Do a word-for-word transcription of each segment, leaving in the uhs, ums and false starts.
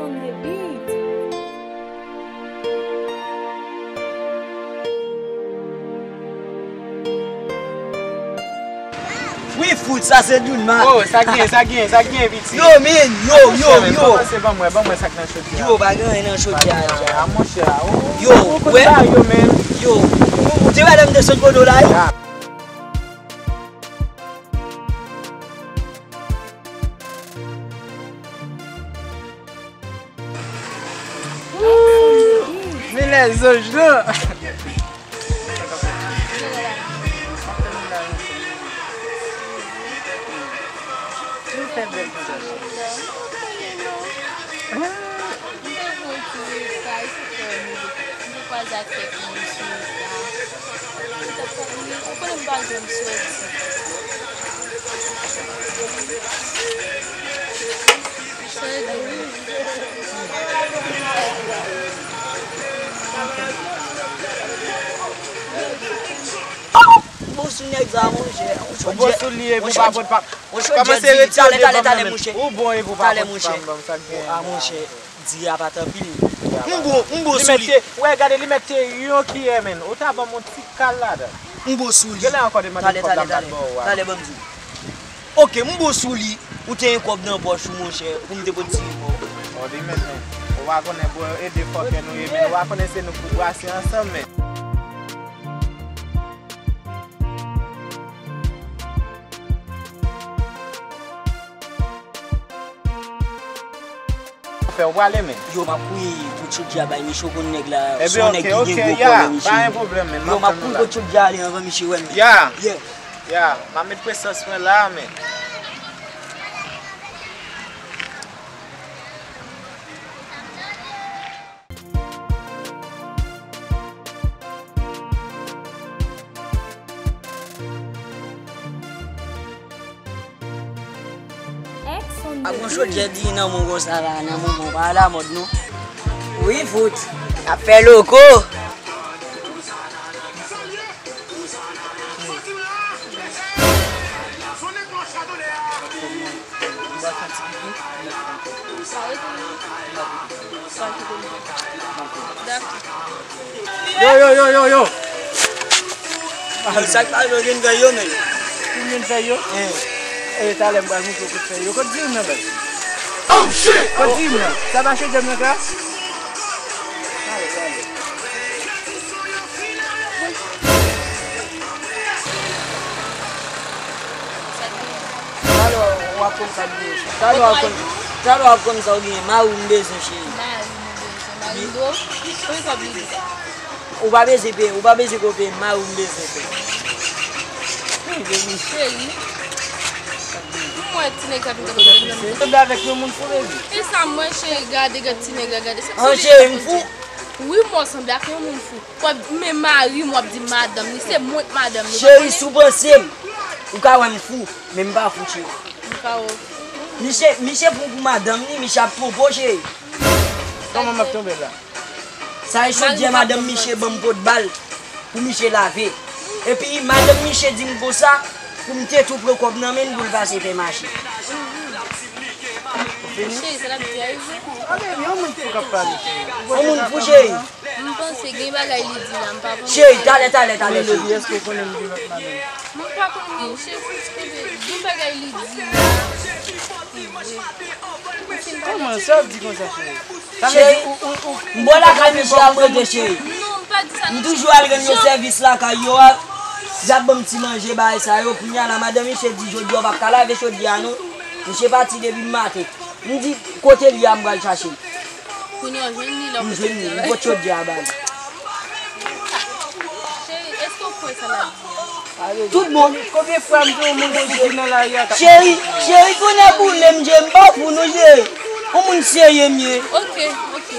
On the beat. Wi, fout, sa se Dunma. Oh, sa gen, sa gen, sa gen, piti. Yo, men, yo, yo, yo. Kòmanse, ban mwen, ban mwen sa k nan chodyè a. Yo, pa gen anyen nan chodyè a. Ah, monchè, oh. Yo, ou konn bagay yo, men. Yo, ou, ou te wè lè m desann kote w la, wi. Ah. Men lèzanj lan. Nou fè bèl konsa. M te voye ti mesaj, m te kwaze ak kèk moun sou Insta. Ou konnen m pa janm sòti. Bon sou nèg sa, monchè. Ou bon sou li, epi ou pa pot pa. Kòmanse retire devan m nan men. Ou bon, epi ou pa pot pa, m ban m sa k gen. Ah, monchè. Di a pa t anpil. M bon, m bon sou li. Wè, gade, li mèt te yon kiyè, men. Ou ta ban m yon ti kal ladan. M bon sou li. Genlè ankò demande m kòb la, m pa t ba w a. Talè, talè, ban m di w. Oke, m bon sou li. Ou te gen kòb nan pòch ou, monchè, pou m te pot tire ba w. Bon, li mèt, men. Ou pa konnen, bon, e de fòkè nou ye, men. Ou pa konnen se nou k pou brase ansanm, men. Fè w prale, men. Yo, m ap kouye kout chodyè a bay miche, ou konn nèg la, se yon nèg ki gen gwo kò, men miche. Ebyen, oke, oke, ya, pa gen pwoblèm, men. Yo, m ap kouye kout chodyè a ale anvan miche wè m. Ya. Yeah. Ya, m ap met presans mwen la, men. Ak yon chodyè di nan men w konsa la, nan moman pa alamòd non. Wi, fout. Ap fè loko. Yo, yo, yo, yo, yo. Sa k pase, yo vin fè yo menm. Vin fè yo? Eh. Eh, talè m pral montre w kote fè yo. Kote di m nan, baz? Kote di m nan? Sa mache dèm nan ka? Talè, talè. Talè w ap konn sa w genyen. Talè w ap konn, talè w ap konn sa w genyen. Mari w m bezwen, cheri. Mari m ou bezwen? Mari m dwe w? Konbyen kòb li dwe? Ou pa bezwen peye, ou pa bezwen ko peye, mari w m bezwen peye. Cheri. M wè ti nèg sa vin kanpe kote m nan. Sanble avèk yon moun fou, baby. E sa m wè, cheri, gade, gade ti nèg la, gade. An, cheri, m fou? Wi, m wè w sanble ak yon moun fou. W ap di, men mari m, w ap di madanm li, se mwen k madanm li. Cheri, si w panse m, ou ka wè m fou, men m pa fou, cheri. M pa wè w fou. Misye, misye pran pou madanm li, misye ap twonpe w, cheri. Kòman m ap twonpe l la? Sa e chodyè madanm misye ban m pot bal pou misye lave. Epi madanm misye di m konsa pou m te tou pran kòb nan men l pou l pase fè mache. Cheri, sa l ap di a, wi. Yon moun fou k ap pale, cheri. Yon moun fou, cheri. M panse gen bagay li di la, m pa panse. Cheri, talè, talè, talè, cheri. Melody, èske w konnen m gen lòt madanm? Mwen pa konn non, cheri, gen bagay li di la. Kòman sa w di konsa, cheri? Cheri, m bò lakay misye ap rete, cheri. Non, m pa di sa non. M toujou al rann yo sèvis lakay yo a. Y ap ban m ti manje, bagay sa yo. Kounye a la, madanm misye di jodi a w p ap ka lave chodyè a non. Misye pati depi maten. M di, kote l ye a, m pral chache l. Kounye a w jwenn li lè w pote chodyè a ba li. Cheri, èske w kwè sa l ap di a? Tout bon. Konbyen fwa m di yon moun fou ki nan lari a k ap... Cheri, cheri, tonnè boule m, cheri, m pa fou non, cheri. Yon moun serye m ye. Ok, ok.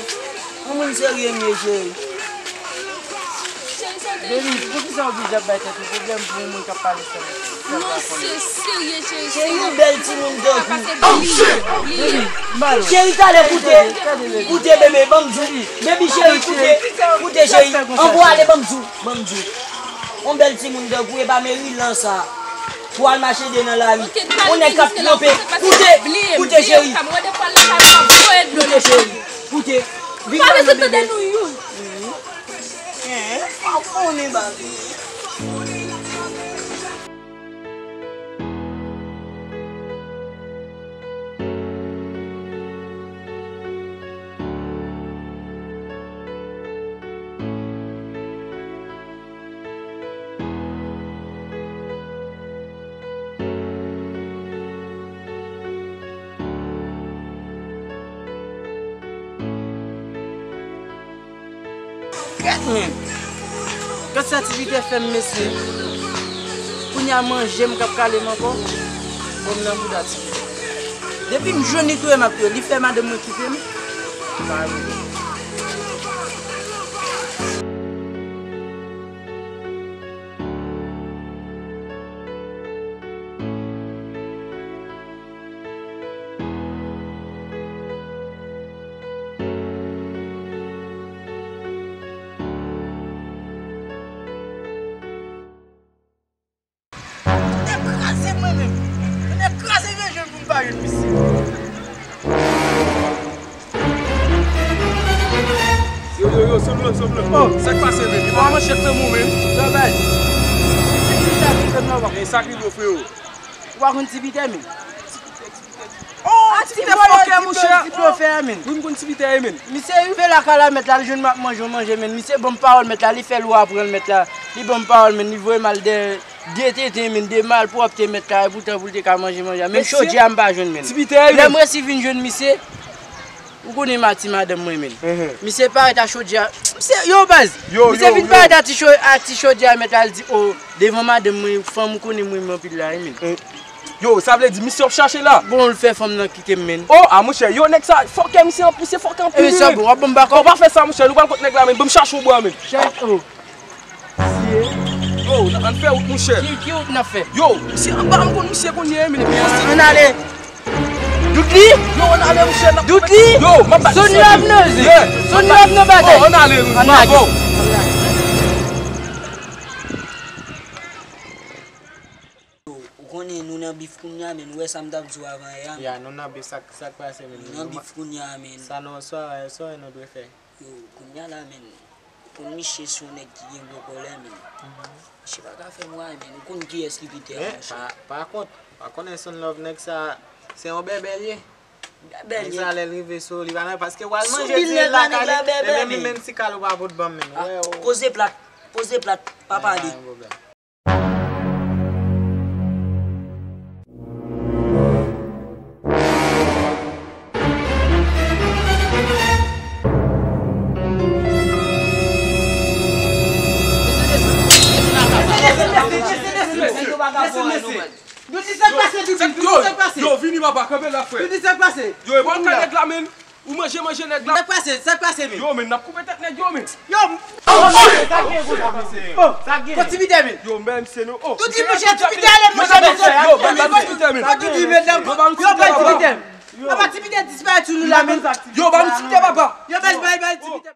Yon moun serye m ye, cheri. Cheri, sa te... Baby, poukisa w oblije ap bay tèt ou pwoblèm pou yon moun k ap pale sèlman? Non, se serye, cheri. Cheri, yon bèl timoun tankou. Cheri, talè, koute. Koute, bebe, ban m di w. Baby, cheri, koute. Koute, cheri. Anvo ale, ban m di w. Ban m di w. Yon bèl timoun tankou, e pa Merilan sa. Pou al mache de nan lari. Yon nèg k ap twonpe. Koute, koute, cheri. Koute, cheri. Koute. Vin pale nan bebe. Eeh, w ap konnen bagay. Gad men. Gad sa Ti Pitè fè m, mesye. Kounye a manje m k ap kale m ankò. Bon, m nan bouda Ti Pitè. Depi m jwenn li touye m ap touye. Li fè madanm mwen kite m. M pa renmen. Tonnè kraze mwen menm. Tonnè kraze vye je m pou m pa jwenn misye. Yo, yo, yo, sanble, sanble. Oh, sa k pase, men? Li pa manchèt nan mou, men. Travay. Se ki sa ki fè m nan, papa? E sa k rive w, freo? Ou pa konn Ti Pitè, men? Oh, Ti Pitè fòkè, monchè. Ti blofè, men. Wi, m konn Ti Pitè, men. Misye rive lakay la, mèt la, li jwenn m ap manje, manje, men. Misye ban m pawòl, mèt la, li fè lwa pran l, mèt la. Li ban m pawòl, men. Li voye m al dèyè de tenten, men, de malpwòpte, mèt la, e poutan pou l te ka manje, manje. Menm chodyè a, m pa jwenn, men. Ti Pitè, men. Lè m resi vin jwenn misye, ou konnen m a ti madanm mwen, men. Misye parèt a chodyè a. Misye, yo, baz. Yo, misye vin parèt a ti cho-, a ti chodyè a, mèt la, li di, oh, devan madanm mwen, fanm ou konnen mwen renmen anpil la, wi, men. Yo, sa vle di misye w ap chache la? Bon, l fè fanm nan kite m, men. Oh, a monchè, yo, nèg sa, fòkè misye anpil, misye fòkè anpil, wi, men. Sa bon, w ap ban m bakòp? Bon, pa fè sa, monchè, nou pral kot nèg la, men. Ban m chache w bwa, men. Chèch, oh. Yo, ann fè wout, monchè. Ki, ki wout n ap fè? Yo, misye anba, m konn misye kounye a, men. Ann ale. Doudli? Yo, ann ale, monchè, n ap Doudli? Yo, m ap bat misye. Zòn love nan, zòn love nan batay. Oh, ann ale, wi. Ann ale. Ou konnen nou nan bif kounye a, men, ou wè sa m t ap di w avan yè a, men. Ya, nou nan bif, sa, sa k pase, men? Nou nan bif kounye a, men. Sa nou, sa, sa nou dwe fè? Yo, kounye a la, men, konn misye se yon nèg ki gen gwo kòlè, men. Misye pa ka fè m rayi, men. Ou konn kiyès ki Pitè a, monchè? Pa, pa kont, pa konnen Son Love, nèg sa, se yon bèbè l ye. Bèbè l ye. Nèg sa, lè l rive sou ou, li pa nan, paske w al manje di lakay li, e menm li, menm ti kal ou pa pot ban m, men. Poze plat, poze plat, pa pale. Doudli, sa k pase, Doudli? Doudli, sa k pase? Yo, vini, papa, kanpe la, frè. Doudli, sa k pase? Yo, e pa kay nèg la, men. Ou manje, manje nèg la. Sa k pase? Sa k pase, men? Yo, men, n ap koupe tèt nèg yo, men. Yo, oh, oh, oh, oh, oh, oh, Ti Pitè, men. Yo, men, se nou, oh. Tout li manje Ti Pitè, ale manje, men. Yo, men, Ti Pitè, men. Yo, men, Ti Pitè. Papa, Ti Pitè disparèt sou nou la, men. Yo, ban m Ti Pitè, papa. Yo, bay, bay, bay, Ti Pitè.